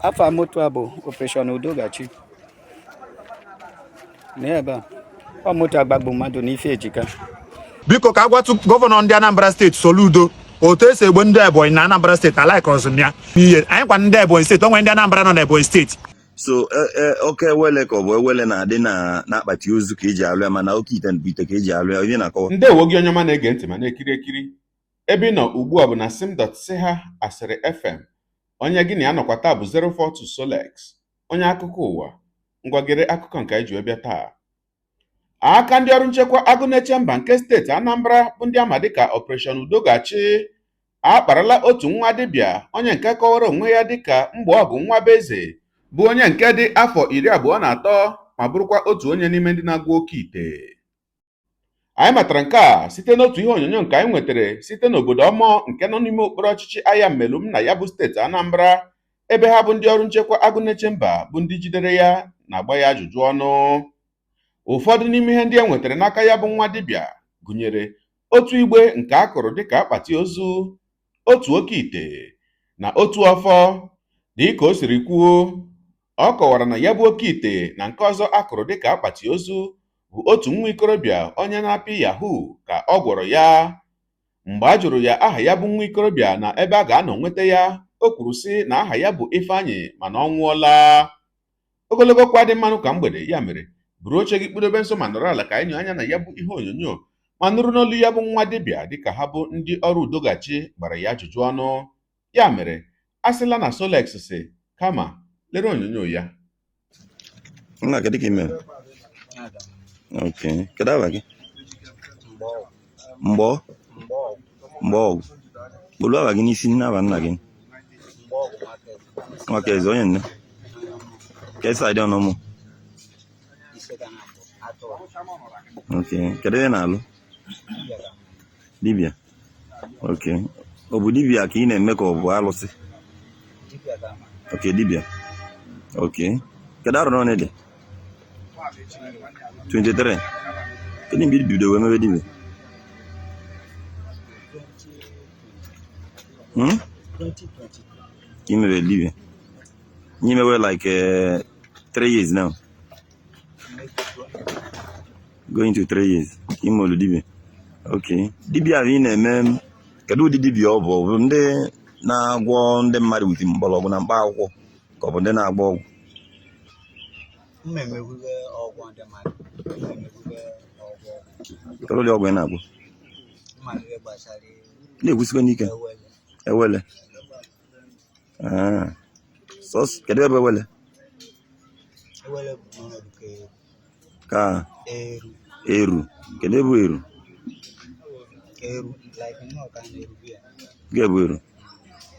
Afa moto a bụ Operation Udo Ga-achị. N'ebe a, ọ moto agbagbu mmadụ n'ife ejika. Biko, ka a gwatụ gọvanọ ndị Anambra Steeti, Soludo, otu esi egbe ndị Ebonyi na Anambra Steeti alaikọzụ m ya ihe anyị kwa ndị Ebonyi Steeti onwe ndị Anambra nọ na Ebonyi Steeti. So oke ewele ka ọ bụ ewele na-adị na n'akpati ozu ka eji alụ ya, mana oke ite bụ ite ka eji alụ ya, ihe na-akọwa. Ndewo gị, onye ọma na-ege ntị ma na-ekiri ekiri. Ebe ị nọ ugbu a bụ na sim.siha asịrị FM. Onye gị na ya nọkwa taa bụ 042 Solex, onye akụkọ ụwa. Ngwagere akụkọ nke anyị ji wee bịa taa. Aka ndị ọrụ nchekwa Agụnechemba nke steeti Anambra, bụ ndị ama dịka Operation Udo Ga-achị, akparala otu nwa dibịa, onye nke kọwara onwe ya dịka Mgbeọgụ Nwabueze, bụ onye nke dị afọ 23 ma bụrụkwa otu onye n'ime ndị na-agwọ oke ite. Anyị matara nke a site n'otu ihe onyonyo nke anyị nwetara site n'obodo Ọmọ nke nọ n'ime okpuru ọchịchị Ayamelụm na ya bụ steeti Anambra, ebe ha bụ ndị ọrụ nchekwa Agụnechemba bụ ndị jidere ya na-agba ya ajụjụ ọnụ. Ụfọdụ n'ime ihe ndị e nwetara n'aka ya bụ nwa dibịa gụnyere otu igbe nke a kụrụ dịka akpati ozu, otu oke ite na otu ọfọ. Dịka o siri kwuo, ọ kọwara na ya bụ oke ite na nke ọzọ akụrụ dịka akpati ozu bụ otu nwa ikorobịa onye na-apị yahoo ka ọ gwọrọ ya. Mgbe a jụrụ ya aha ya bụ nwa ikorobịa na ebe a ga-anọ nweta ya, o kwuru sị na aha ya bụ Ifeanyị, mana ọ nwụọla. Ogologo kwa dị mmanụ ka mgbede ya mere, buru oche gị kpụdobe nso ma nọrọ ala ka anyị nyoo anya na ya bụ ihe onyonyo ma nụrụ n'olu ya bụ nwa dibịa dịka ha bụ ndị ọrụ Udo Ga-achị gbara ya ajụjụ ọnụ. Ya mere, a sịla na Solex si kama lere onyonyo ya. Nna, kedu ka ị mere? Ok, kedu aha gị? Mgbọ mgbe ọgwụ kpolu aha gị n'isi n'aba nna gị. Nwakaeze onye nne ka side ọnụmụ. Ok, kedu ihe na-alụ dibịa? Ok, ọ bụ dibịa ka ị na-eme ka ọ bụ alụsị? Ok, dibịa. Ok, kedu arọ n'one dị? 23. Kedu mgbe i bido wee mebe dibịa? Ka ị mebe dibịa ihe mewe like 3 years now, going to 3 years ka ị molu dibịa. Ok, dibịa ahụ ị na-eme, kedu ụdị dibịa ọ bụ? Ọ bụ ndị na-agwọ ndị mmadụ with mgbọrọgwụ na mkpa akwụkwọ, ka ọ bụ ndị na-agba ọgwụ? M na-emegwube ọgwụ ndị mmadụ, m na-emegwube ọgwụ. Kedu ụdị ọgwụ ị na-agwọ? Mmadụ ihe gbasara Na-ekwusikwa n'ike. Ewele. Ewele. Ah. Sọs, kedu ebe ewele? Ewele bụ n'ọnọdụ ka eru. Ka Eru. Eru, kedu ebe eru? Eru, like nnọọ ka a na-eru ya. Nke bụ eru,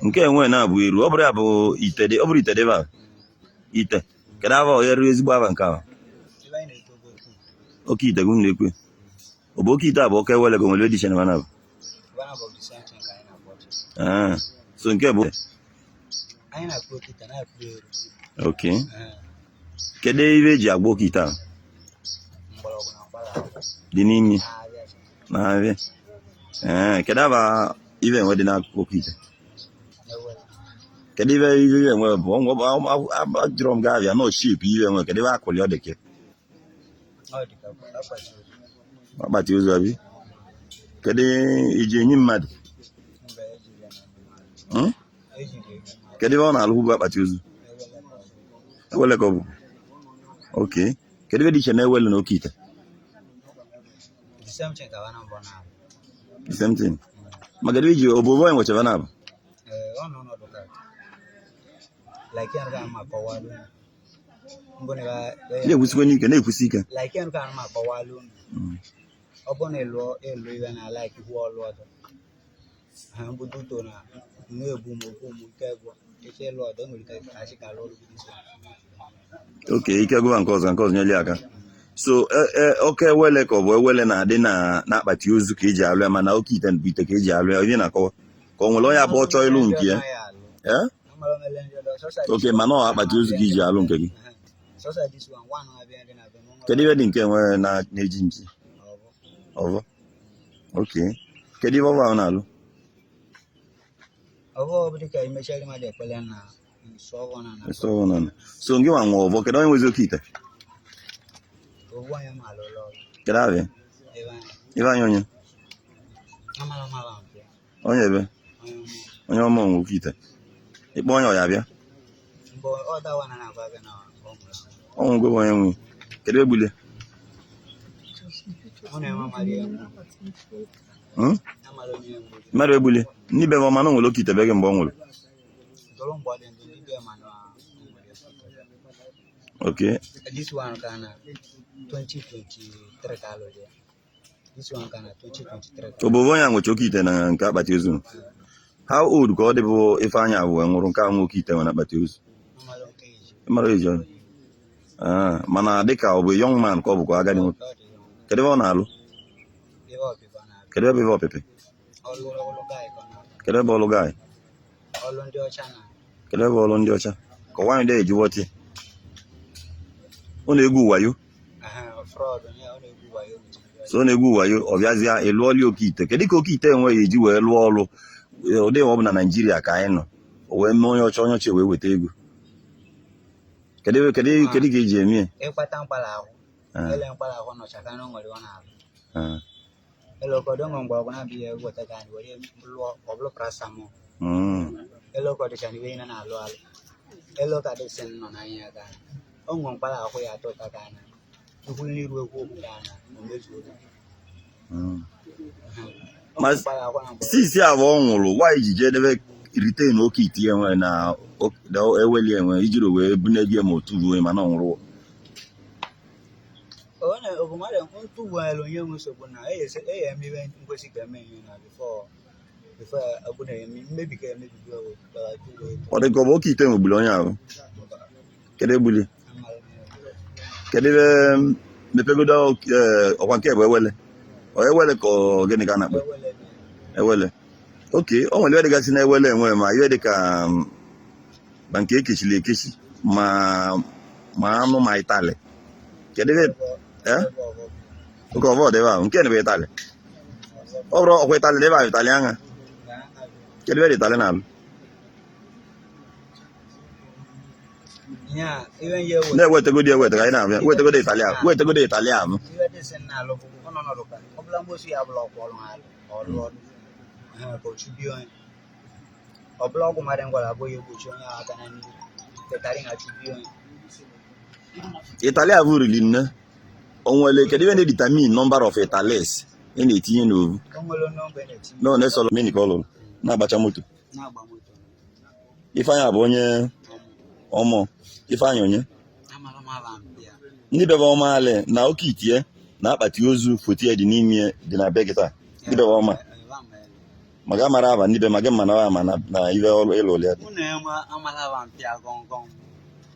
nke enwe na-abụ eru, ọ bụrụ ya bụ ite dị, ọ bụrụ ite dị ebe a, ite, kedu ava eru, ezigbo ava nke ahụ? Ebe anyị na-eto bụ otu. Oke ite gị na-ekwe, ọ bụ oke ite a bụ oke ewele, ka o nwere dị iche na mana bụ? Ebe na bụ the same thing ka anyị na-akpọ. Ah, so nke bụ Anyị na-akpọ oke ite, na-akpọ eru. Ok. Ee. Kedu ihe eji agwọ oke ite ahụ? Mgbọrọgwụ na mkpara akwụkwọ. Dị n'imi Na-abịa. Na-abịa. Ee, kedu ava ive enwe dị n'akụkụ oke ite? Ewele. Kedu ive enwe bụ? Ajụrụ m gị abịa nọ shape ive enwe, kedu ebe akụli ọ dị ka? Ọ dị ka akpati ozu. Akpati ozu abi? Kedu iji enyi mmadụ? Mgbe ejiri ya na mmadụ. Ejiri ya eme mmadụ. Kedu ebe ọ na-alụ bụ akpati ozu? Ewele ka ọ bụ. Ewele ka ọ bụ. Ok, kedu ebe dị iche na ewele na oke ite? The same thing ka ha na-abụ na The same thing, ma kedu iji obodo onye nwechara na abụ? Ee, ọ nọ ọnọdụ ka like ya ka ma akọwalụ unu. Mbụ na Na-ekwusikwa n'ike, na-ekwusi ike. Like ya ka ma akọwalụ unu. Ọ bụ na ịlụọ ịlụ iwe na like hụ ọlụ ọdọ ha mbudo uto na na-ebu m okwu m ike gwụ eche ịlụ ọdọ nwere ike achị ka alụ ọlụ gị isi. Ok, ike gụwa nke ọzọ, nke ọzọ nyeli aka. So oke ewele ka ọ bụ ewele na-adị na n'akpati ozu ka eji alụ ya, mana oke ite bụ ite ka eji alụ ya, ihe na-akọwa ka ọ nwere onye abụọ chọọ ịlụ nke ya. Ee, ok, mana ọ akpati ozu ka iji alụ nke gị. Kedu ihe dị nke nwere na na-eji nji ọvọ? Ok, kedu ihe ọvọ ahụ na-alụ? Ọbụ ọ bụ dịka imechara mmadụ ekpere na Sọ ọghọ na na. So na so ngị nwa nwe ọvọ, kedu onye nwezi oke ite? Owu onye ma alụlụ ọrụ. Kedu abịa? Ebe anyị. Ifeanyị onye? Amara mara mpe. Onye ebe? Onye mụ. Onye ọma nwe oke ite. Ịkpọ onye ọya bịa. Mgbe ọ dawa na na-agwa gị na ọ nwụrụ anwụ. Ọnwụ gwe bụ onye nwe. Kedu egbule? Ọ na-enwe amara ihe mgbu. Hmm? Amara onye mgbu. Mmadụ egbule. Ndị be ọma na o nwere oke ite be gị mgbe ọ nwụrụ. Dọrọ mgbe ọ dị ndụ ndị be ma na ọ nwere oke ite. Okay. This one ka na 2023 ka alụrụ ya. This one ka na 2023 ka. Obodo onye a nwecha oke ite na nke akpati ozu. How old ka ọ dị bụ Ifeanyị abụ wee nwụrụ nke a nwe oke ite nwere akpati ozu? Amara oke iji. Mara eji ọrụ. Ah, mana dịka ọ bụ young man ka ọ bụkwa agadi nwoke. Ọ dị ya. Kedu ebe ọ na-alụ? Ebe ọpịpa na-abịa. Kedu ebe ebe ọpịpị? Ọlụ ọlụ gaị ka ọ na-alụ. Kedu ebe ọlụ gaị? Ọlụ ndị ọcha na. Kedu ebe ọlụ ndị ọcha? Ka nwaanyị dị eji wọtị. Ọ na-egwu wayo. Aha, fraud, onye ọ na-egwu wayo with ndị ọcha. So ọ na-egwu wayo, ọ bịazịa ịlụọli oke ite. Kedu ka oke ite enweghị eji wee lụọ ọlụ? Ụdị ọ bụ na Naijiria ka anyị nọ. O wee mee onye ọcha onye ọcha wee weta ego. Kedu ebe kedu kedu ka eji eme ya? Ịkpata mkpara ahụ. Ah, Ele mkpara ahụ nọcha ka na o nwere ọ na-alụ. ah. Ele ụfọdụ ụmụ mgbọrọgwụ na-abịghị egweta ka anyị were lụọ ọ bụrụ paracetamol. Ele ụfọdụ cha na iwe niile na-alụ alụ. Ele ụka dị sị nọ n'anya ka o nwere mkpara ahụ ya atọ ụta ka na ikwu n'iru ekwu okwu ka na o mezuo. O Ma nwere mkpara ahụ na mgbọrọgwụ. Sisi abụọ ọ nwụrụ, nwaanyị ji jee debe retain oke ite enwe na eweli enwe ijiri wee bunye gị ma otu ruo mana ọ nwụrụ. Ọ na ọ bụ mmadụ ntụgbu onye nwe nsogbu na eya eme ihe nkwesị ka eme ihe na before before ọ bụ na eme mmebi ka emebigo Ọ dị ka ọ bụ oke ite nwegburu onye ahụ. Kedu egbuli? Kedu ebe mepegodo ọkwa nke bụ ewele? Ọ ewele ka ọ gịnị ka a na-akpọ? Ewele. Oke, o nwere ihe dịgasị na ewele enwe ma ihe dịka ma nke ekechiri ekechi ma ma anụ ma ịtalị. Kedu ebe eh? Oke ọvọ dị ebe ahụ, nke bụ ịtalị. Ọ bụrụ ọkwa ịtalị dị ebe ahụ ịtalị aṅa. Kedu ebe dị ịtalị na-alụ? Nya ihe nye ewe Na-ewetegodi eweta ka anyị na-abịa. Wetegodi ịtalị ahụ. Wetegodi ịtalị ahụ. Ihe dị sị na alụ bụ ọ nọ nọdụ ka ọ bụla mgbosi ya bụla ọkwa ọrụ alụ ọrụ ọrụ ha ka o chubie onye ọ bụla ọgwụ mmadụ ngwara abụghị egbochi onye ahụ aka na n'ihu ketarị ha chubie onye. Ịtalị ahụ riri nne. O nwere kedu ihe na-determine number of ịtalịs ị na-etinye n'ovu? O nwere nọmba ị na-etinye. Na ọ na-esolo mini ka ọ lụrụ na-agbacha moto. Na-agba moto. Ifeanyị abụ onye ọmụ. Ifeanyị onye? Amara m aba mpi ya. Ndị bebe ọma alị na oke itie na akpati ozu foto ya dị n'ime dị na be gị taa. Ndị bebe ọma. Maka amara aba ndị be ma gị mana ama na na ibe ọlụ ịlụ ya dị. Unu enwe amara aba mpi ya gọngọn.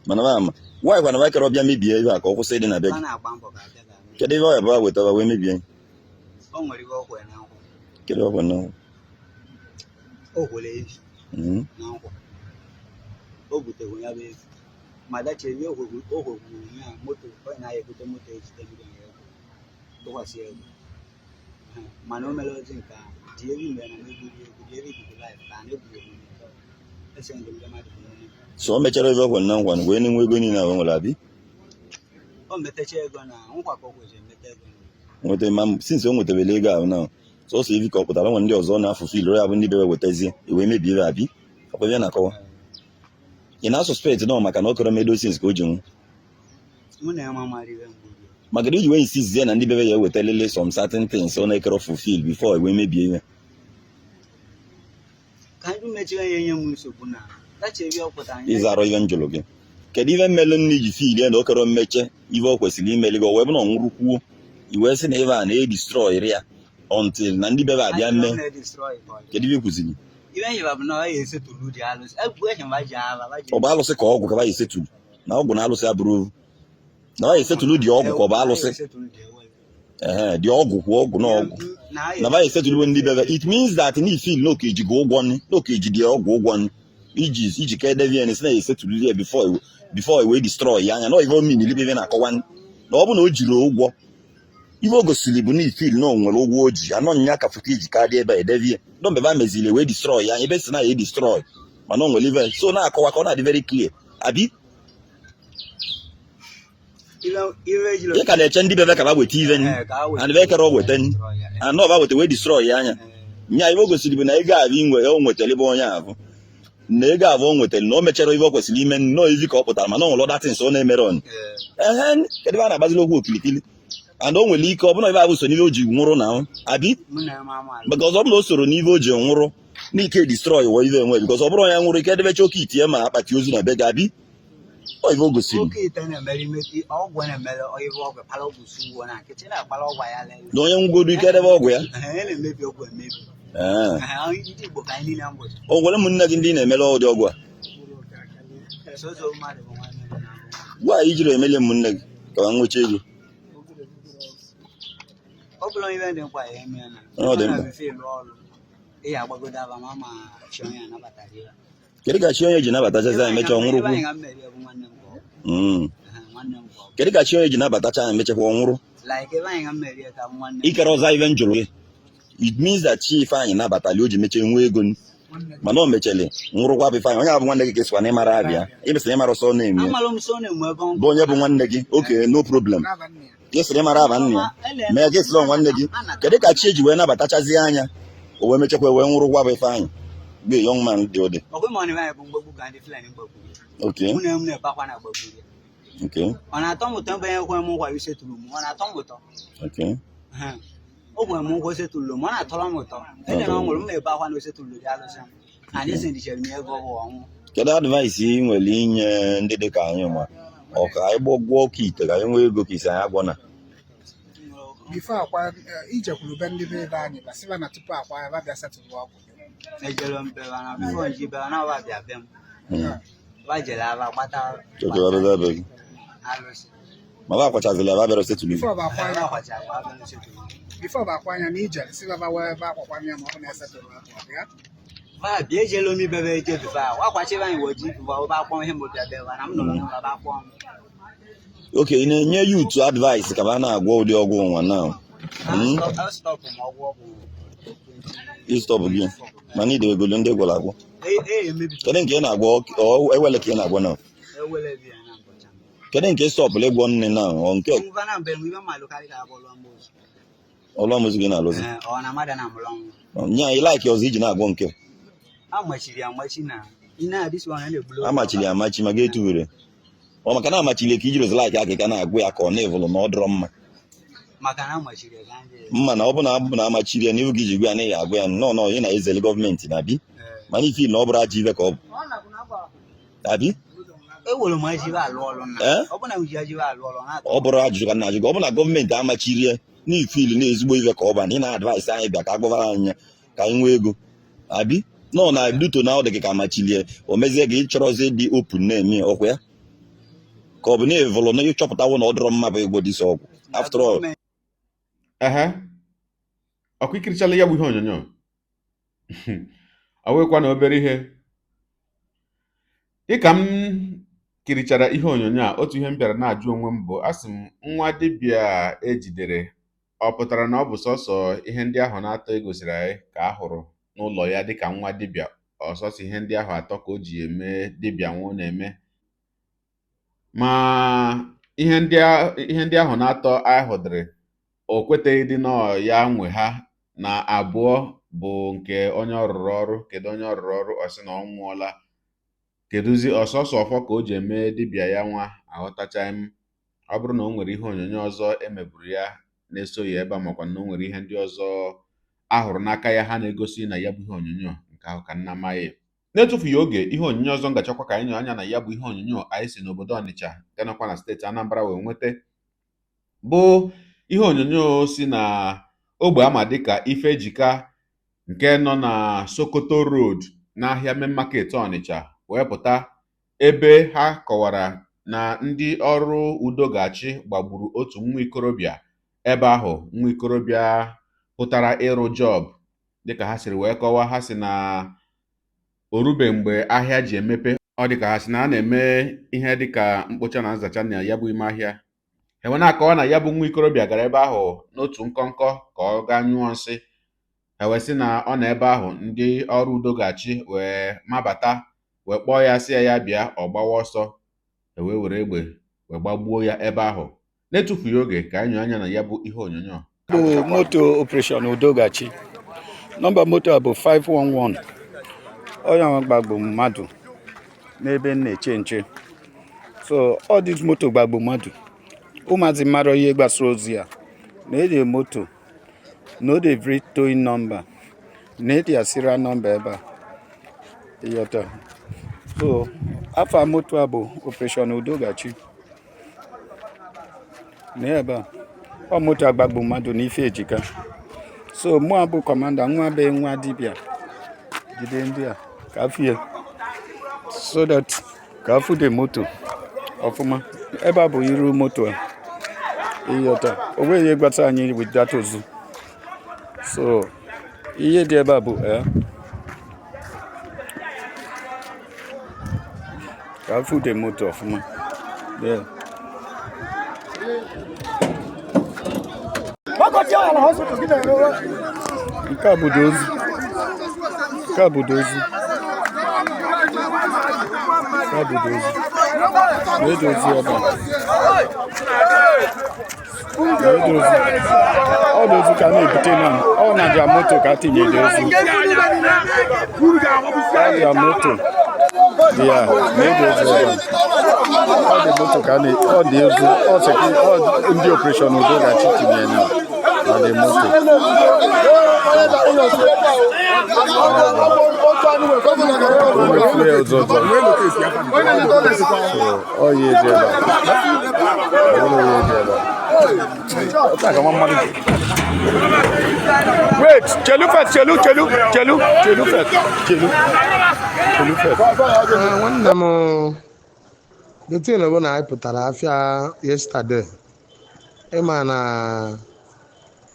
Mana ba ama. Nwaanyị kwana ba kere ọbịa mebie ibe a ka ọ kwụsị ịdị na be A gị. na-agba mbọ ka abịa ga-eme. Kedu ibe ọ ya bụ wetara wee mebie? O nwere ihe o kwere na nkwa. Kedu ọ bụ na? O kwere evi na nkwa. O butere ya bụ evi. Ma dachi evi o kwekwuru ya moto onye na-aya egote moto ejide ndị ya ego tụkwasị ego. Mana o mere ozi nke ahụ dị evi mgbe na megburu egwu dị evi bido life ka a na-egburu egwu ese ndị ndị mmadụ bụ n'onye. So o mechara ibe ọ kwere na nkwa wee na-enwe ego niile ahụ o nwere abi? O metacha ego na nkwa ka o kwesịrị emeta ego na. Nweta ma since o nwetebele ego ahụ na sọsọ evi ka ọ pụtara nwere ndị ọzọ na-afụfụ ilo ya bụ ndị bebe wetazie wee mebie ibe abi. Ọkwa ebe na-akọwa. Ị na-suspect nọ maka na ọ kọrọ medo since ka o ji nwụ. Mụ na ya ma mara ihe mgbe Maka na iji wee insist na ndị bebe ya eweta lele some certain things ọ na-ekere fulfill before wee mebie ihe. Ka ndị mechiri ya enye m nsogbu na dachi evi ọ pụtara nye. Ịzarọ ihe njụlụ gị. Kedu ihe mmelu nne ji feel ya na o kọrọ mmeche ife ọ kwesịrị imeli gị o wee bụ na ọ nwụrụ kwuo i wee sị na ebe a na-edestroy ya until na ndị bebe abịa mee. Kedu ihe i kwuziri? Ibe nyeba bụ na ọ ya esetụrụ dị alụsị egwu ehi ma ji aba ba ji. Ọ bụ alụsị ka ọgwụ ka ba esetụrụ na ọgwụ na alụsị abụrụ ovu na ba esetụrụ dị ọgwụ ka ọ bụ alụsị. Ehe, dị ọgwụ kwuo ọgwụ na ọgwụ na ba esetụrụ ndị bebe. It means that na ifil na oke ji gị ụgwọ nị na oke ji dị ọgwụ ụgwọ nị iji iji ka edevien si na esetụrụ ya before before wee destroy ya anya na ife omin ilibe ife na-akọwa na ọ bụ na o jiri ụgwọ ife o gosiri bụ na ifil na o nwere ụgwọ o ji anọ nya ka foto iji ka dị ebe a edevie nọ mgbe ba meziri wee destroy ya anya ebe si na ya destroy Mana o nwere ife so na-akọwa ka ọ na-adị very clear, abi? Iwe ejilo. Ị ka na-eche ndị bebe ka ba weta ive Ee, ka ha weta. and be kere o weta and ọba weta wee destroy ya anya. Nya iwe o gosiri bụ na ego ahụ inwe o nwetara ebe onye ahụ na ego ahụ o nwetara na o mechara ife o kwesịrị ime nnọọ izi ka ọ pụtara, mana o nwere other things ọ na-emere on. Ee. Ehe, kedu ebe a na-agbazili okwu okilikili? And o nwere ike ọ bụna ife ahụ so n'ife o ji nwụrụ na abi? Mụ na ya ma ama alụ. Because ọ bụla o soro n'ife o ji nwụrụ n'ike destroy wọ ife enwe, because ọ bụrụ onye nwụrụ ike edebecha oke itie ma akpati ozu na be gị, abi? Ọ ife o gosiri. Oke ite na-emere ime ọgwụ, na-emere ibe ọgwụ kpara ọgwụ si ugwo na nkịtị na-akpara ọgwụ ya lele. Na onye nwụgodu ike edebe ọgwụ ya. Ee, na-emebi ọgwụ emebi. Ee. Ee, ndị Igbo ka anyị niile mbụcha. O nwere ụmụnne gị ndị na-emere ụdị ọgwụ a? Sozo mmadụ bụ nwanne m na Gwa anyị ijiri emeli ụmụnne gị ka ha nwechaa ego. Ọ bụla ibe dị mkpa ya eme na Ọ dị mkpa. Befe ịlụ ọrụ ị ya agbagodo aba ma chi onye anabatara ya. Kedu ka chi onye ji nabatachazi anyị mechaa ọnwụrụ Ebe kwu? anyị ga mmeri bụ nwanne m ka ọ bụ. Ehe, nwanne m ka ọ bụ. Kedu ka chi onye ji nabatacha anyị mechakwa ọnwụrụ? Like ebe anyị ga mmeri ka bụ nwanne m. Ikere ọzọ ife m jụrụ gị, it means that chi Ifeanyị nabatali o ji mechie nwee ego, mana o mecheli nwụrụkwa bụ Ifeanyị. Onye abụ nwanne gị ka esikwa na ịmara abịa ịbịsị na ịmara ọsọ na-eme ya. Amalụ m so na-enwe ebe ọ Bụ onye bụ nwanne gị? Okay, no problem. Ka esiri ịmara aba nna ya mee ka esiri nwanne gị, kedu ka chi eji wee nabatachazie anya o wee mechakwa wee nwụrụkwa bụ Ifeanyị bụ a young man dị ụdị? Ọkwa ma ọ na-eme anyị bụ mgbagbu ka ndị Fulani gbagburu. Mụ na m na-ebakwa na gbagburu ya. Ọ na-atọ m ụtọ ebe ekwe m nkwa isetụrụ m, ọ na-atọ m ụtọ. Ehe. O gwere m nkwa osetụrụ m, ọ na-atọrọ m ụtọ ele na ọ nwụrụ, m na-ebe akwa na osetụrụ dị alụsị m anyị sendichere m ego ọ bụ ọnwụ. Kedu advice ị nwere inye ndị dị ka anyị ma ọ ka anyị gbọgwụọ oke ite ka anyị nwee ego ka isi anyị agwọ na? Before akwa ijekwuru be ndị be ebe anyị basịba na tupu akwa ya babịa setụlụ ọgwụ. Ejere m bebe na before nji bebe na wa bịa be m. Wa jere aba gbata. Oke, wa bịa be gị. Alụsị. Ma ba akwachazila ebe a bịara setụlụ ife. Before bụ akwa Ebe ya akwacha akwa abịa n'osetụrụ. Before bụ akwa ya na ijere si baba wee ebe akwakwa ya ma ọ bụ na esetụlụ ọgwụ ya. Va bịa ejela omi bebe eje bebe a wa kwachi ebe anyị woji wa ba akpọ ihe m bịa bebe na m nọrọ n'ụlọ ba akpọ m. Oke, ị na-enye youth advice ka ba na-agwọ ụdị ọgwụ nwa now? Stop m ọgwụ ọgwụ. Ịstọpụ gị mana idewegolu ndị gwọrọ agwọ. E emebi. Kedu nke ị na-agwọ? Ọ ewele ka ị na-agwọ now? Ewele bi ya na mbọcha. Kedu nke stọpụrụ ịgwọ nne now? Ọ nke Ngwa na mbe ibe mmadụ karị ka abụlọ mgbe. Ọlụ amụzi gị na-alụzi? Ọ na mmadụ na-amụrụ ọnwụ. Nye anyị like ọzọ iji na-agwọ nke. Amachiri amachi na ị na-adị sọ na na-egbulu. Amachiri amachi ma ga-etubere ọ maka na amachiri ka ijiri ozi like aka ka na-agwụ ya ka ọ na-evụlụ na ọ dịrọ mma. Maka na amachiri ya ka ndị Mma na ọ bụ na abụ na amachiri ya n'ihu gị ji gwa ya na ị ga-agwụ ya nnọọ nọọ ị na-ezeli gọọmenti na bi, mana ife na ọ bụrụ ajọ ife ka ọ bụ, abi? Ewere m ajibe alụ ọrụ na Eh? ọ bụ na m ji ajibe alụ ọrụ na Ọ bụrụ ajụjụ ka m na-ajụ gị, ọ bụ na gọọmenti amachiri ya n'ifili na ezigbo ife ka ọ bụ na ị na-advice anyị bịa ka a gwara anyị ya ka anyị nwee ego, abi nọ na duto na ọ dị gị ka amachilie o mezie gị ịchọrọzi dị open na-eme ya, ọkwa ya ka ọ bụ na ịvụlụ na ịchọpụtawo na ọ dịrọ mma bụ ịgwọ dịsị ọgwụ after all. Ehe, ọkwa ikirichala ya bụ ihe onyonyo, ọ wekwa na obere ihe dịka m kirichara ihe onyonyo a, otu ihe m bịara na-ajụ onwe m bụ, asị m, nwa dibịa ejidere ọ pụtara na ọ bụ sọsọ ihe ndị ahụ na-atọ egosiri anyị ka a hụrụ n'ụlọ ya dịka nwa dibịa, ọsọsọ ihe ndị ahụ atọ ka o ji eme dibịa nwụ na-eme, ma ihe ndị ahụ na-atọ anyị hụdịrị o kweteghị dị nọọ ya nwe ha, na abụọ bụ nke onye ọ rụrụ ọrụ. Kedu onye ọ rụrụ ọrụ? Ọ sị na ọ nwụọla. Kedụzi ọsọsọ ọfọ ka o ji eme dibịa ya nwa? Aghọtachaghị m. Ọ bụrụ na o nwere ihe onyonyo ọzọ emeburu ya na-esoghị ebe a, makwa na o nwere ihe ndị ọzọ a hụrụ n'aka ya ha na-egosi na ya bụ ihe onyonyo nke ahụ ka nna amaghị. Na-etufughị oge, ihe onyonyo ọzọ m gachakwa ka anyị nyọ anya na ya bụ ihe onyonyo anyị si n'obodo Ọnịcha nke nọkwa na steeti Anambra wee nweta bụ ihe onyonyo si na ogbe ama dịka Ifejika nke nọ na Sokoto Road n'ahịa Main Market Ọnịcha wee pụta, ebe ha kọwara na ndị ọrụ udo ga-achị gbagburu otu nwa ikorobịa ebe ahụ, nwa ikorobịa pụtara ịrụ job. Dịka ha siri wee kọwaa, ha si na o rube mgbe ahịa ji emepe, ọ dịka ha si na a na-eme ihe dịka mkpocha na nzacha na ya bụ ime ahịa. Ha wee na-akọwa na ya bụ nwa ikorobịa gara ebe ahụ n'otu nkọnkọ ka ọ gaa nyụọ nsị. Ha wee sị na ọ nọ ebe ahụ, ndị ọrụ udo ga-achị wee mabata. Wee kpọọ ya sị ya ya bịa, ọ gbawa ọsọ, e wee were egbe wee gbagbuo ya ebe ahụ. Na-etufughị oge, ka anyị nyoo anya na ya bụ ihe onyonyo. Bụ moto Operation Udogachi. Nọmba moto a bụ 511. Onye ahụ gbagbu mmadụ n'ebe m na-eche nche. So all this moto gbagbu mmadụ, ụmụazị mara ihe gbasara ozi a na ede moto no dey read towing number, na ede serial number ebe a, ịghọta? So afa moto a bụ Operation Udogachi na ebe a ọ moto agbagbu mmadụ n'ife ejika. So mụ bụ commander, nwa be nwa dibịa, jide ndị a ka afie so that ka afụ the moto ọfụma. Ebe a bụ iru moto a, ịghọta? O nweghị ihe gbasara anyị with that ozu. So ihe dị ebe a bụ ka afụ the moto ọfụma. Yeah. Nke a bụ dị ozu, nke a bụ dị ozu, nke a bụ dị ozu na-eji ozu ebe a na-eji ozu. Ọ dị ozu ka a na-ebute na ọ na dia moto ka a tinye dị ozu. Ọ dia moto dị ya na-eji ozu ebe a. Ọ dị moto ka a na ọ dị ozu. Ọ ọ ndị Operation Udogachi tinye na dị moto. Onye ọzọ ọzọ. So ọ ya eji ebe a. Ọ bụrụ ya eji ebe a. Wait, chelu first, chelu, chelu, chelu, chelu first, chelu, chelu first. Nwanne m, the thing bụ na anyị pụtara afịa yesterday, ịma na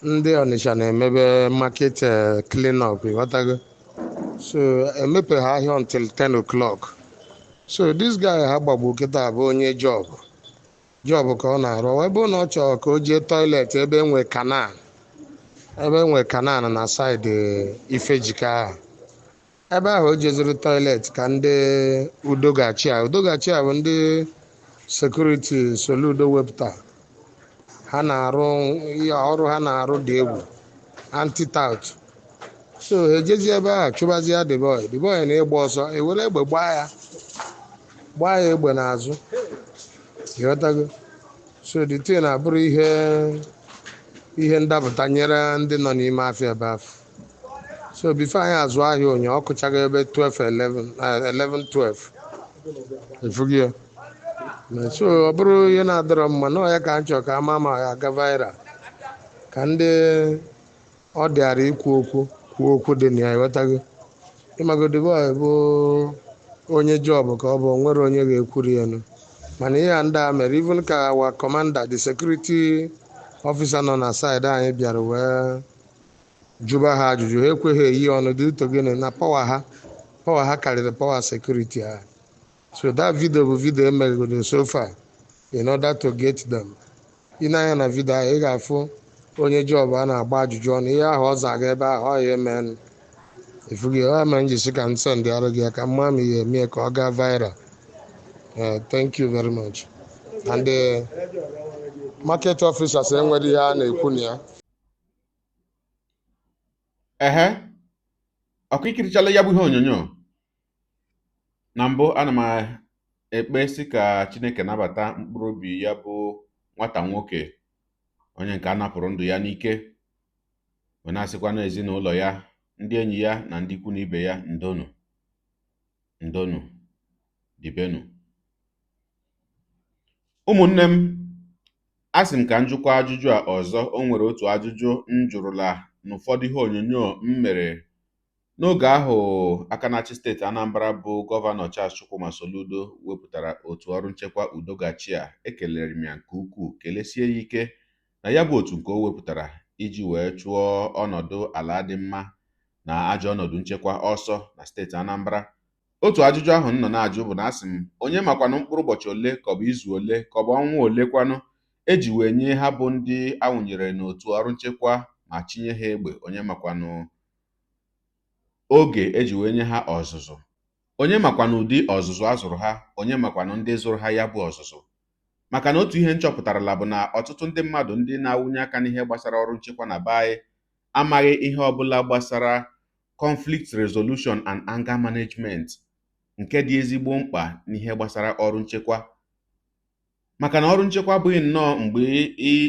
ndị Ọnịsha na-emebe market clean up, ịghọtago? So emepe ha ahịa until 10 o'clock. So this guy ha gbagbu kịta bụ onye job, job ka ọ na-arụ. Ebe na ọ chọrọ ka o jee toilet ebe enwe canal, ebe enwe canal na side Ifejika ahụ. Ebe ahụ o jeziri toilet ka ndị Udogachi a, Udogachi a bụ ndị security Soludo wepụta. Ha na-arụ ihe ọrụ ha na-arụ dị egwu, anti-tout. So ha ejezi ebe ahụ chụbazie the boy. The boy na-ịgba ọsọ, ewere egbe gbaa ya, gbaa ya egbe n'azụ, ịghọtago? So the thing abụrụ ihe ndapụta nyere ndị nọ n'ime afịa ebe ahụ. So before anyị azụ ahịa ụnya, ọ kụchago ebe 12, 11, 11, 12 efughị ya. So ọ bụrụ ihe na-adịrọ mma na ọ ya ka m chọrọ ka ama ma ya aga viral, ka ndị ọ dịara ikwu okwu kwuo okwu dị na ya, ịghọtago? Ịmagodi, boy bụ onye job ka ọ bụ, nwere onye ga-ekwuri ya nụ. Mana ihe a ndị a mere, even ka our commander, the security officer nọ na side anyị, bịara wee jụba ha ajụjụ, ha ekweghị eyi ọnụ dị ụtọ. Gịnị na power ha, power ha karịrị power security ha. So that video bụ video emegoro so far in order to get them. Ị na-anya na video ahụ, ị ga-afụ onye job a na-agba ajụjụ ọnụ. Ihe ahụ ọ zaga ebe ahụ, ọ ya emenụ efughị ọ ma m ji sị ka m send arụ gị ya ka mma ma ihe emie ka ọ gaa viral. Thank you very much. And the market officers enwere ihe a na-ekwu na ya. Ehe, ọkụ ikirichala ya bụ ihe onyonyo. Na mbụ, ana m ekpe sị ka Chineke nabata mkpụrụ obi ya bụ nwata nwoke, onye nke a napụrụ ndụ ya n'ike, wee na-asịkwa na ezinụlọ ya, ndị enyi ya na ndị ikwu na ibe ya, ndonu, ndonu, dibenu. Ụmụnne m, asị m ka m jụkwa ajụjụ a ọzọ. O nwere otu ajụjụ m jụrụla n'ụfọdụ ihe onyonyo m mere n'oge ahụ aka na-achị steeti Anambra bụ Gọvanọ Charles Chukwuma Soludo wepụtara otu ọrụ nchekwa Udogachi a. Ekelere m ya nke ukwuu, kelesie ya ike na ya bụ otu nke o wepụtara iji wee chụọ ọnọdụ ala dị mma na ajọ ọnọdụ nchekwa ọsọ na steeti Anambra. Otu ajụjụ ahụ m nọ na-ajụ bụ na asị m, onye makwanụ mkpụrụ ụbọchị ole, ka ọ bụ izu ole, ka ọ bụ ọnwa ole kwanụ eji wee nye ha bụ ndị awụnyere n'otu ọrụ nchekwa ma chinye ha egbe? Onye makwanụ oge eji wee nye ha ọzụzụ? Onye makwanụ ụdị ọzụzụ a zụrụ ha, onye makwanụ ndị zụrụ ha ya bụ ọzụzụ. Maka na otu ihe m chọpụtarala bụ na ọtụtụ ndị mmadụ ndị na-awụnye aka n'ihe gbasara ọrụ nchekwa na be anyị amaghị ihe ọbụla gbasara conflict resolution and anger management, nke dị ezigbo mkpa n'ihe gbasara ọrụ nchekwa. Maka na ọrụ nchekwa abụghị nnọọ mgbe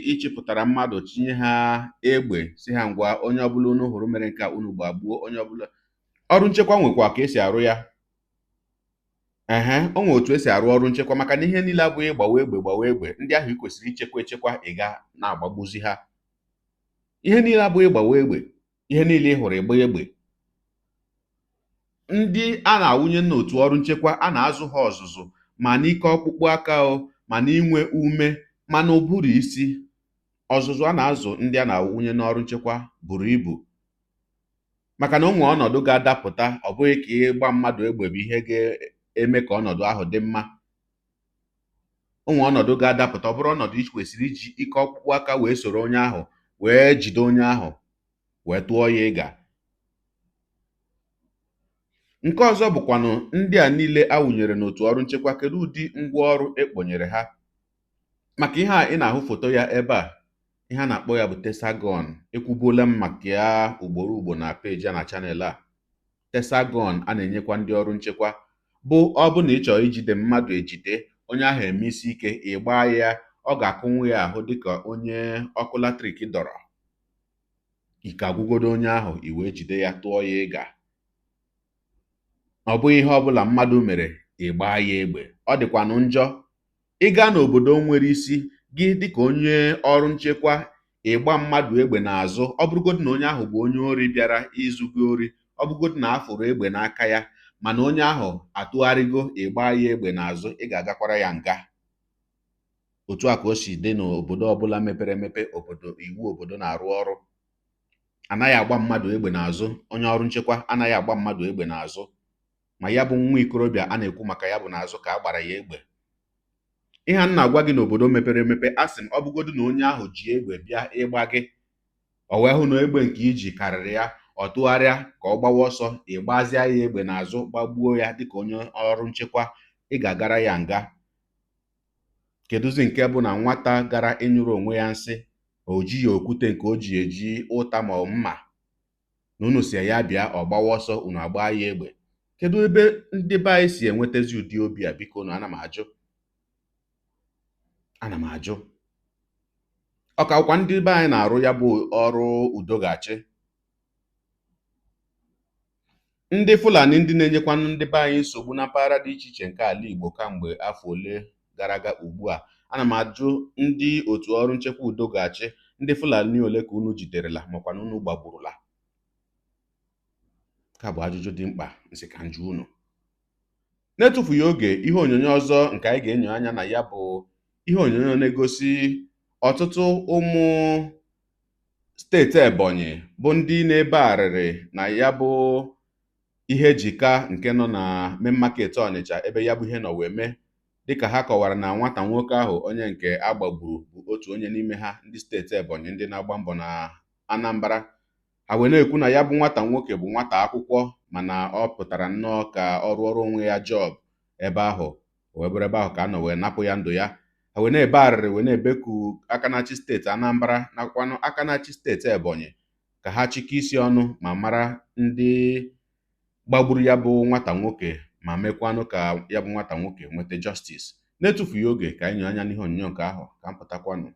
ị chịpụtara mmadụ tinye ha egbe, si ha ngwa, onye ọbụla unu hụrụ mere nke a, unu gbagbuo onye ọbụla. Ọrụ nchekwa nwekwa ka esi arụ ya. Ehe, o nwere otu esi arụ ọrụ nchekwa, maka na ihe niile abụghị gbawa egbe, gbawa egbe. Ndị ahụ ị kwesịrị ichekwa echekwa, ị ga na-agbagbuzi ha. Ihe niile abụghị gbawa egbe, ihe niile ị hụrụ ịgba egbe. Ndị a na-awụnye n'otu ọrụ nchekwa, a na-azụ ha ọzụzụ ma n'ike ọkpụkpụ aka o, ma n'inwe ume, ma n'ụbụrụ isi. Ọzụzụ a na-azụ ndị a na-awụnye n'ọrụ nchekwa buru ibu, maka na o nwee ọnọdụ ga-adapụta, ọ bụghị ka ịgba mmadụ egbe bụ ihe ga-eme ka ọnọdụ ahụ dị mma. O nwee ọnọdụ ga-adapụta, ọ bụrụ ọnọdụ ị kwesịrị iji ike ọkpụkpụ aka wee soro onye ahụ, wee jide onye ahụ, wee tụọ ya ịga. Nke ọzọ bụkwanụ, ndị a niile awụnyere n'otu ọrụ nchekwa, kedu ụdị ngwaọrụ ekponyere ha? Maka ihe a ị na-ahụ foto ya ebe a, ihe a na-akpọ ya bụ taser gun. Ekwubuola m maka ya ugboro ugbo na peji a na channel a. Taser gun a na-enyekwa ndị ọrụ nchekwa bụ, ọ bụ na ị chọrọ ijide mmadụ, ejide onye ahụ eme isi ike, ị gbaa ya, ọ ga-akụnwu ya ahụ dịka onye ọkụ latrik dọrọ. Ike agwụgodo onye ahụ, i wee jide ya, tụọ ya ịga. Ọ bụghị ihe ọbụla mmadụ mere ị gbaa ya egbe. Ọ dịkwanụ njọ ị gaa n'obodo nwere isi gị dịka onye ọrụ nchekwa, ịgba mmadụ egbe n'azụ. Ọ bụrụgodị na onye ahụ bụ onye ori bịara izu gị ori, ọ bụrụgodị na afụrụ egbe n'aka ya, mana onye ahụ atụgharịgo, ịgba ya egbe n'azụ, ị ga-agakwara ya nga. Otu a ka o si dị n'obodo ọbụla mepere emepe, obodo iwu obodo na-arụ ọrụ. Anaghị agba mmadụ egbe n'azụ. Onye ọrụ nchekwa anaghị agba mmadụ egbe n'azụ. Ma ya bụ nwa ikorobịa a na-ekwu maka ya bụ n'azụ ka a gbara ya egbe. Ihe a m na-agwa gị, n'obodo mepere emepe, a sị m, ọ bụgodu na onye ahụ ji egbe bịa ịgba gị, o wee hụ na egbe nke iji karịrị ya, ọ tụgharịa ka ọ gbawa ọsọ, ị gbazia ya egbe n'azụ, gbagbuo ya, dịka onye ọrụ nchekwa, ị ga-agara ya nga. Kedụzi nke bụ na nwata gara ịnyụrụ onwe ya nsị, o jighị okwute nke o ji eji ụta ma ọ mma, na unu si ya bịa, ọ gbawa ọsọ, unu agbaa ya egbe? Kedu ebe ndị be anyị si enwetazi ụdị obi a? Biko unu, ana m ajụ, ana m ajụ. Ọ ka bụkwa ndị be anyị na-arụ ya bụ ọrụ udo ga-achị? Ndị Fulani, ndị na-enyekwanụ ndị be anyị nsogbu na mpaghara dị iche iche nke ala Igbo kamgbe afọ ole gara aga ugbu a, ana m ajụ ndị otu ọrụ nchekwa udo ga-achị, ndị Fulani ole ka unu jiderela, makwa na unu gbagburula? Ka bụ ajụjụ dị mkpa nsị ka njụ unu. Na-etufughị oge, ihe onyonyo ọzọ nke anyị ga-enyo anya na ya bụ ihe onyonyo na-egosi ọtụtụ ụmụ steeti Ebonyi bụ ndị na-ebe arịrị na ya bụ ihe jika nke nọ na main market Ọnịcha, ebe ya bụ ihe nọ wee mee. Dịka ha kọwara na nwata nwoke ahụ onye nke a gbagburu bụ otu onye n'ime ha, ndị steeti Ebonyi ndị na-agba mbọ na Anambra. Ha wee na-ekwu na ya bụ nwata nwoke bụ nwata akwụkwọ, mana ọ pụtara nnọọ ka ọ rụọrọ onwe ya job ebe ahụ, wee bụrụ ebe ahụ ka a nọ wee napụ ya ndụ ya. Ha wee na-ebe arịrị, wee na-ebeku aka na-achị steeti Anambra nakwanụ aka na-achị steeti Ebonyi ka ha chịkọ isi ọnụ ma mara ndị gbagburu ya bụ nwata nwoke, ma mekwanụ ka ya bụ nwata nwoke nweta justice. Na-etufughị oge, ka anyị nyoo anya n'ihe onyonyo nke ahụ, ka m pụtakwanụ.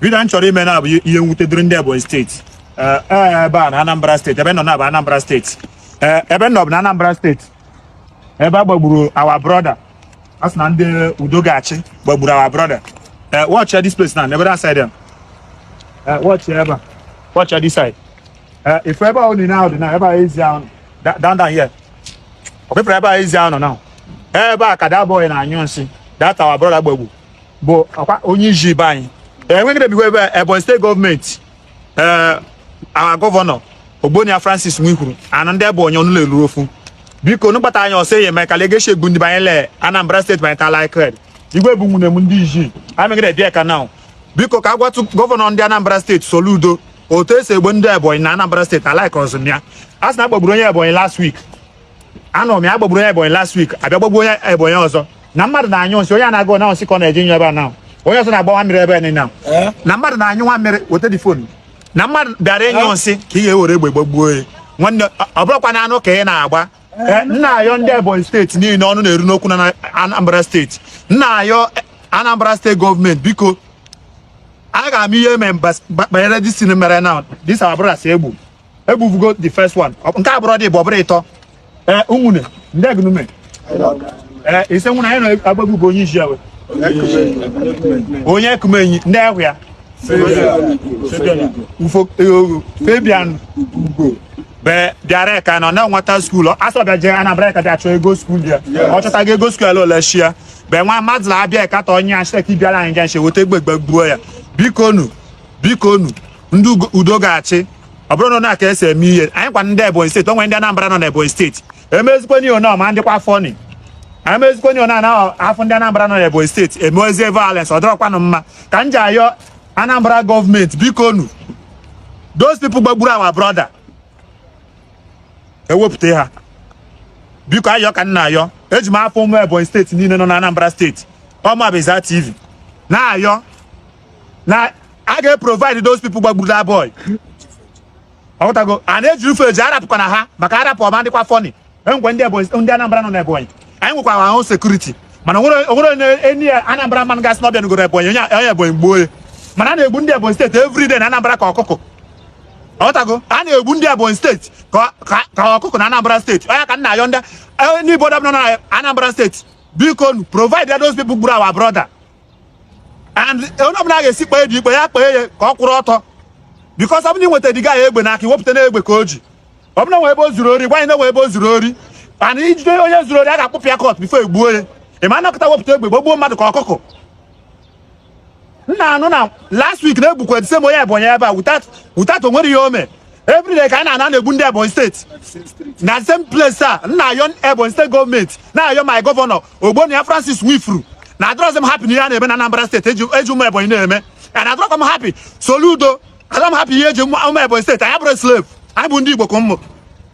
Video m chọrọ ime na bụ ihe mwute dịrị ndị Ebonyi steeti. Ee, ebe a na Anambra steeti, ebe nọ na bụ Anambra steeti. Ee, ebe nọ bụ na Anambra steeti, ebe a gbagburu our brother. A sị na ndị udo ga-achị gbagburu our brother. Ee, watch this place now, ebe that side. Ee, watch ebe a, watch this side. Ee, ife ebe ahụ dị now, dị na ebe a ezi ahụ down down here. Ọ pepere ebe a ezi ahụ nọ now. Ebe a ka that boy na-anyụ nsị, that our brother gbagbu bụ ọkwa onye iji be anyị. Enweghị ebikwa ebe Ebonyi steeti gọọmenti, ee, our governor Ogbonna Francis Nwifuru ana ndị Ebonyi ọnụ na-eru ofu, biko nụ kpata anyị ọsọ enyemaka legeshi egbu ndị banyere le Anambra steeti banyere like igwe bụ nwunye m ndị iji anyị megide dị ka now. Biko ka agwatụ governor ndị Anambra steeti Soludo otu esi egbu ndị Ebonyi na Anambra steeti. Alike ọzọ ya, a sị na agbagburu onye Ebonyi last week. Anọ m ya gbagburu onye Ebonyi last week, abịa gbagbuo onye Ebonyi ọzọ. Na mmadụ na-anyụ nsị, onye a na-agụ na nsị ka ọ na-eje nyụ ebe a na onye ọzọ na-agbawa mmiri ebe a niile. Na mmadụ na-anyụ nwa mmiri, weta the phone. Na mmadụ bịara ịnyụ nsị ka ị ga-ewere egbe gbagbuo ya. Nwanne, ọ bụrụkwa na anụ ka ị na-agba. Nna ayọ ndị Ebonyi steeti niile ọnụ na-eru n'okwu na Anambra steeti. Nna ayọ Anambra steeti gọọmenti, biko, a ga-ama ihe eme banyere this thing mere now. This our brothers egbu egbuvugo the first one. Nke abụrụ dị bụ ọ bụrụ ịtọ. Ee, ụmụnne ndị egunume, ee, ise nwụna anyị na-agbagbu bụ onye isi ewe onye ekumenyi ndị ehụ ya ufo Fabian Ugo be bịara ka nọ na nwata school asọ bịa jee Anambra ka bịa chọọ ego school ya. Ọ chọtago ego school ole shia be nwa mmadụ na-abịa ka onye a ka bịara anyị nje weta egbe gbuo ya. Bikonu, bikonu, ndị udo ga-achị. Ọ bụrụ na ka esi eme ihe anyị kwa ndị Ebonyi steeti onwe ndị Anambra nọ na Ebonyi steeti emezikwe n'ihe na ọma ndịkwa funny. Emezikwe n'ihe na afọ ndị Anambra nọ na Ebonyi steeti emezie violence, ọ dịrọkwanụ mma. Ka m ji ayọ Anambra gọọmenti, bikonu, those people gbagburu our brother, ewepụta ha. Biko, ayọ ka nna ayọ. Eji m afọ ụmụ Ebonyi steeti niile nọ na Anambra steeti ọmụ TV na-ayọ na a ga-provide those people gbagburu that boy. Ọghọtago? A na-ejiri ufe eji arapụkwa na ha maka arapụ ọma ndịkwa funny. Enwekwa ndị Ebonyi, ndị Anambra nọ n'Ebonyi, anyị nwekwara ahụ security, mana onwere onye eni Anambra man gasị n'ọbịa nugoro Ebonyi onye onye Ebonyi gbuo ya. Mana a na-egbu ndị Ebonyi steeti everyday na Anambra ka ọkụkọ. Ọghọtago? A na-egbu ndị Ebonyi steeti ka ọkụkọ na Anambra steeti. Onye ka nna ayọ ndị ndị Igbo nọ na Anambra steeti, biko, provide those people gburu our brother. And onye ọbụla ga-esi kpee dị ikpe ya kpee ya ka ọ kwụrụ ọtọ, because ọ bụrụ na ị nweta diga ya egbe n'aka, iwepụta na egbe ka o ji. Ọ bụrụ na nwee ebe o zuru ori, gwa anyị na nwee ebe o zuru ori. And ijide onye zuru ori, a ga-akpụpụ ya court before egbuo ya. Ị ma anọkọta wepụta egbe gbagbuo mmadụ ka ọkụkọ. Nna anụ na last week na-egbukwa the same onye Ebonyi ebe a without onwere ihe o mee. Everyday ka anyị na-ana na-egbu ndị Ebonyi steeti na same place a. Nna ayọ Ebonyi steeti gọọmenti, na-ayọ my governor Ogbonna Francis Nwifuru, na adọrọzi m happy na ihe a na-eme na Anambra steeti eji ụmụ Ebonyi na-eme. And adọrọkwa m happy Soludo, adọrọ m happy ihe eji ụmụ Ebonyi steeti. Anyị bụrụ slave, anyị bụ ndị Igbo ka ụmụ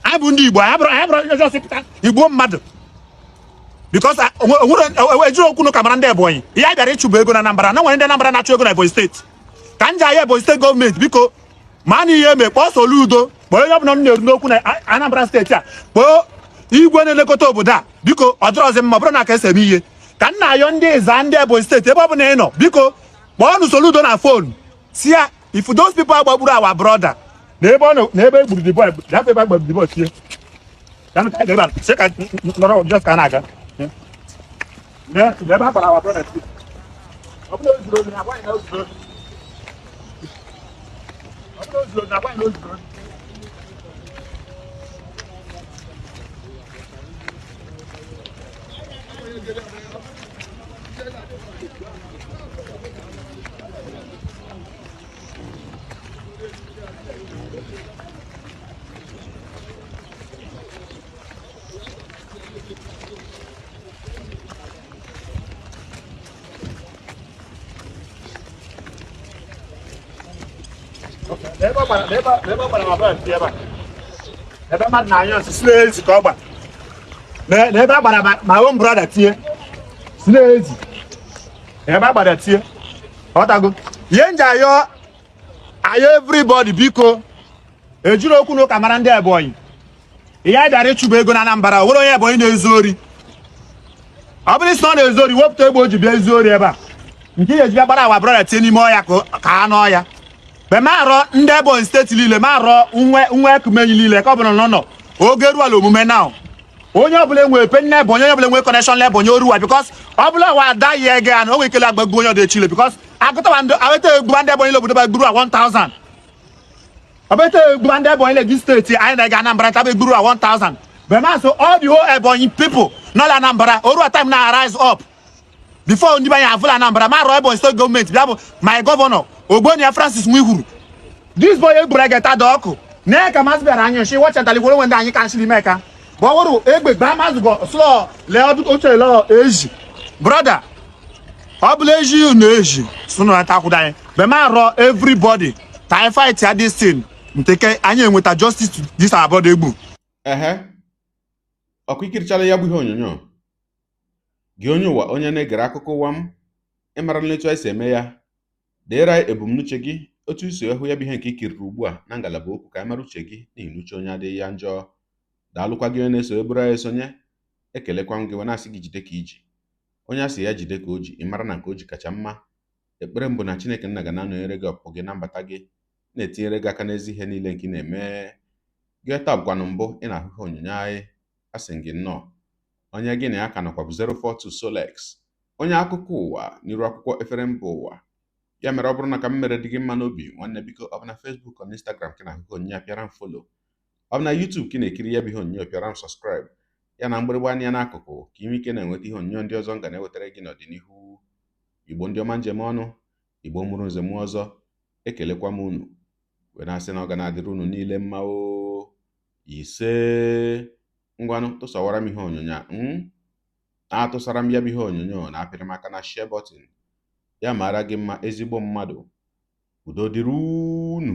anyị bụ ndị Igbo. Anyị bụrụ just pụta igbuo mmadụ because onwere ejiri okwu n'ụka mara ndị Ebonyi. Ihe anyị bịara ịchụba ego na Anambra na nwere ndị Anambra na-achụ ego na Ebonyi steeti. Ka m ji ahịa Ebonyi steeti gọọmenti, biko, ma na ihe eme, kpọọ Soludo, kpọọ onye ọbụla m na-eru n'okwu na Anambra steeti a, kpọọ igwe na-elekọta obodo a. Biko, ọ dịrọzi mma. Ọ bụrụ na ka esi eme ihe ka m na-ayọ ndị ịza ndị Ebonyi steeti, ebe ọ bụla ị nọ, biko, kpọọnụ Soludo na phone, si ya if those people gbagburu our brother na ebe ọ nọ, na ebe egburu the boy, bịa ebe a gburu the boy tie ya ka anyị ga ebe a sị ka nọrọ just ka a na-aga na ebe a gbara our brother tie. Ọ bụrụ na o zuru ori, na agwa anyị na o zuru ori. Ọ bụrụ na o zuru ori, na agwa anyị na o zuru ori. Ebe ọ gbara ma bọọlụ ebe a, ebe mmadụ na-anyụ nsị si n'ezi ka ọ gbara. N'ebe a gbara ma own brother tie si n'ezi ebe a gbara tie. Ọtago ihe nji ayọ ayọ everybody, biko, ejiri okwu na ụka mara ndị Ebonyi. Ihe anyị bịara ịchụba ego na Anambra, o nwere onye Ebonyi na-ezu ori? Ọ bụrụ isi na ọ na-ezu ori, wepụta egbe o ji bịa ezu ori ebe a nke ihe eji bịa gbara our brother tie n'ime ọhịa ka ha n'ọhịa mgbe ma arọ ndị Ebonyi steeti niile, ma arọ nwe nwe ekumenyi niile ka ọ bụla nọ nọ oge ruola omume now. Onye ọbụla enwe pe nne Ebonyi, onye ọbụla enwe connection na Ebonyi oruwa, because ọ bụla wa ada ya ege ya na o nwere ikele agbagbu onye ọdụ echile, because agụtawa ndị aweta egbuba ndị Ebonyi obodo ba gburu a 1000 ọbeta egbuba ndị Ebonyi legi steeti anyị na-ega Anambra taba egburu a 1000. But man, so all the whole Ebonyi people nọ na Anambra oruwa time na rise up before ndị banye avụla Anambra. Ma rụọ Ebonyi steeti gọọmenti, bịa bụ my governor Ogbonna Francis Nwihuru, this boy egburu egeta dị ọkụ na ka mazụ bịara anyị nshi wọchatara ikwere onwe ndị anyị ka nshiri ime ka bụ ọhụrụ egbe gbaa mazụ gọ slọ lee ọdụ oche lọ eji brother ọ bụla eji na eji sụnụ na takwudo anyị be. Ma rụọ everybody ka anyị fight ya this thing nteke anyị enweta justice to this our brother egbu. Ehe. Ọkwa ikirichala ya bụ ihe onyonyo gị, onye ụwa, onye na-egere akụkọ ụwa m, ịmara etu anyị si eme ya. Deere anyị ebumnuche gị, otu i si hụ ya bụ ihe nke ikiriri ugbu a na ngalaba okwu, ka anyị mara uche gị, n'ihi na uche onye adịghị ya njọ. Daalụkwa gị onye na-eso eburu anyị esonye. Ekelekwa m gị wee na-asị gị jide ka iji. Onye a sị ya jide ka o ji, ị mara na nke o ji kacha mma. Ekpere m bụ na Chineke nna ga na-anọnyere gị, ọpụpụ gị na mbata gị, na-etinyere gị aka n'ezi ihe niile nke ị na-eme gị. Taa bụkwanụ mbụ ị na-ahụ ihe onyonyo anyị, a sị gị nnọọ. Onye gị na ya ka nọkwa bụ 042 Solex, onye akụkọ ụwa n'iru akwụkwọ efere mba ụwa. Ya mere, ọ bụrụ na ka m mere dị gị mma n'obi, nwanne, biko, ọ bụ na Facebook, ọ na Instagram ka ị na-ahụ ihe onyonyo a, pịara m follow. Ọ bụ na YouTube ka ị na-ekiri ya bụ ihe onyonyo, pịara m subscribe, ya na mgbịrịgba anya n'akụkụ, ka ị nwee ike na-enweta ihe onyonyo ndị ọzọ m ga na-ewetara gị n'ọdịnihu. Igbo ndị ọma, njem ọnụ Igbo mụrụ nze mụọ ọzọ, ekelekwa m unu wee na-asị na ọ ga na-adịrị unu niile mma o. Ise. Ngwanụ, tụsawara m ihe onyonyo a na-atụsara m ya bụ ihe onyonyo, na-apịrị m aka na share button. Ya mara gị mma, ezigbo mmadụ. Udo dịrị unu.